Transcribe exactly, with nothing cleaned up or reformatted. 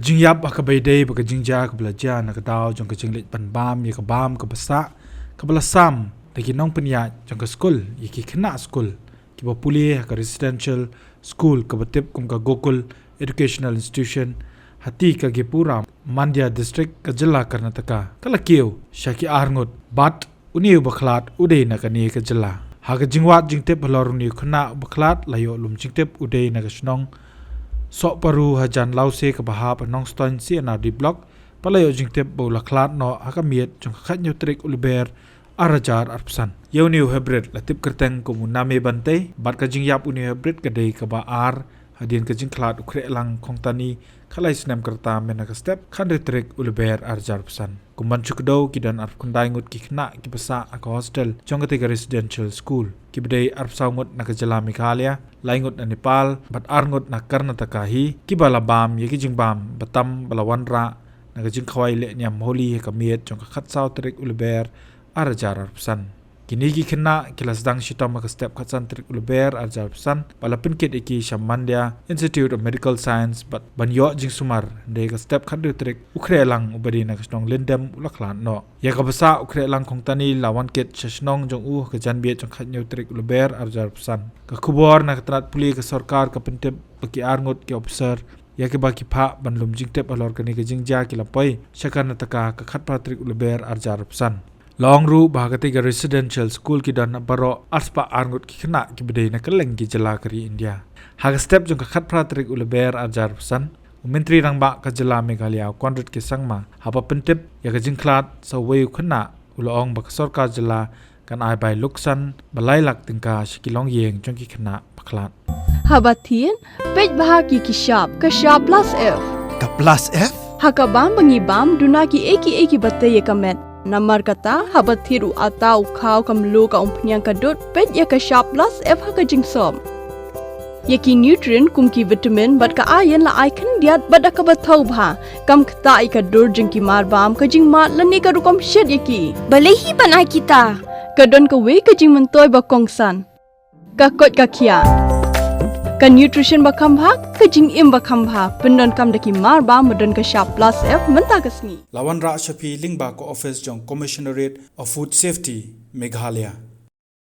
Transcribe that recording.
Jingïap ha kaba ïadei bad ka jingjia kaba la jia na ka daw jong ka jingleit ban bam ïa ka bam kaba sah, kaba la sam da ki nongpynïaid jong ka skul ïa ki khynnah skul kiba pule ha ka residential school kaba tip kum ka Gokul Educational Institution ha T. Kagepura, Mandya District, ka jylla Karnataka, ka la kiew sha ki arngut bad une u bakhlad u dei na kane ka jylla. Ha ka jingwad jingtip halor une u khynnah u bakhlad, la ïoh lum jingtip u dei na ka shnong Sohparu hajan Lawse kaba hap ha Nongstoiñ C&RD Block, bad la ïoh jingtip ba u la khlad noh ha ka miet jong ka khathynñiew tarik u Lber ar hajar arphew san. Ïa une u hynriew la tip kyrteng kum u Name Bantei, bad ka jingïap une u hynriew ka dei kaba ar hadien ka jingkhlad u Khrehlang Khongtani, khatlai snem ka rta mynta ka step khathynriew tarik u Lber ar hajar arphew san. Kum ban shu kdew, ki don arphew khyndai ngut ki khynnah kiba sah ha ka hostel jong katei ka residential school, kiba dei arphew saw ngut na ka jylla Meghalaya, lai ngut na Nepal bad ar ngut na Karnataka hi, kiba la bam ïa ki jingbam batam ba la wanrah na ka jingkhawai lehniam Holi ha ka miet jong ka khatsaw tarik u Lber ar hajar arphew san. Kine ki khynnah ki la sdang shitom ha ka step khatsan tarik u Lber ar hajar arphew san, bad la pynkit ïa ki sha Mandya Institute of Medical Science bad ban ïoh jingsumar, hynrei ha ka step khathynriew tarik u Khrehlang uba dei na ka shnong Lyndem u la khlad noh. Ïa kaba sah u Khrehlang Khongtani la wan kit sha shnong jong u ha ka janmiet jong ka khathynñiew tarik u Lber ar hajar arphew san. Ka khubor na ka tnat pule ka sorkar ka pyntip ba ki arngut ki ophisar ïa kiba ki phah ban lum jingtip halor kane ka jingjia ki la poi sha Karnataka ha ka khatphra tarik u Lber ar hajar arphew san. La ong ruh ba ha katei ka residential school ki don baroh arspah arngut ki khynnah kiba dei na kylleng ki jylla ka ri India. Ha ka step jong ka khatphra tarik u Lber ar hajar arphew san, u Myntri Rangbah ka jylla Meghalaya u Conrad K Sangma, haba pyntip ïa ka jingkhlad sa uwei u khynnah, u la ong ba ka sorkar jylla kan ai bai lutksan ba lai lak tyngka sha ki longïing jong ki khynnah bakhlad. Haba thied, peit bha ïa ki shap, ka shap plus F. Ka plus F? Ha ka bam ba ngi bam, duna kiei kiei kiba tei ïa ka met. Namar kata, haba thied u atta, u khaw, ka mluh, ka umphniang, ka dud, peit ïa ka shap plus F ha ka jingsop. Ïa ki nutrient kum ki vitamin bad ka iron la ai khyndiat bad da kaba thaw bha. Kam ktah ïa ka dur jong ki marbam, ka jingmad lane ka rukom shet ïa ki. Balei hi ban ai kita? Ka don kawei ka jingmyntoi ba kongsan. Ka koit ka khiah. Ka nutrition ba kham bha, ka jingim ba kham bha, pyndonkam da ki marbam ba don ka shap plus F mynta ka sngi. La wanrah sha phi lyngba ka office jong Commissionerate of Food Safety, Meghalaya.